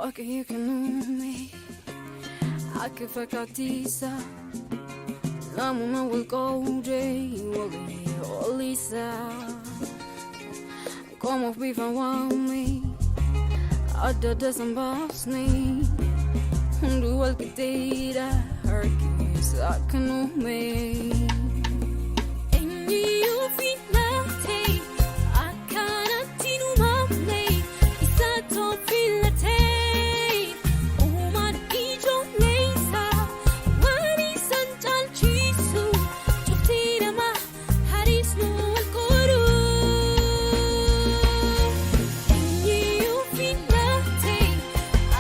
Waaqayyo kan uume akka fakkaattiisa namuma wal qoodee walii oliisa qomoof bifa waame adda adda san baasne hunduu wal qixxeedha harkisa akka nuume. Eenyuyyuu filatee akkanatti nu maamne isa tolfilatee uumaan ijoollee isaa waan isaan caalchisu cufti nama hariisnu wal qoru. Eenyuyyuu filatee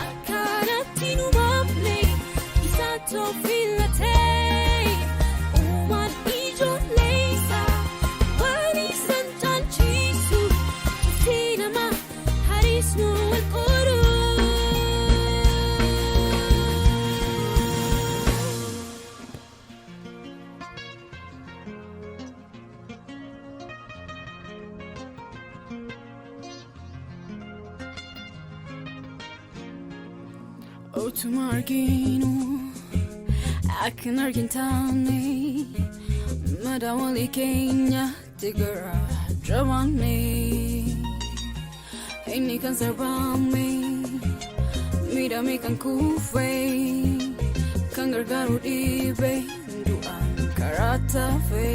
akkanatti nu maamne isa tolfilatee uumaan ijoollee isaa waan isaan caalchisu cufti nama hariisnu wal qoru. Utuma arginu akkan argin taane madaa walii keenya gara jabaanne inni kan sarbame miidhame kan kufe kan gargaaru dhibe du'aan karaa tafe.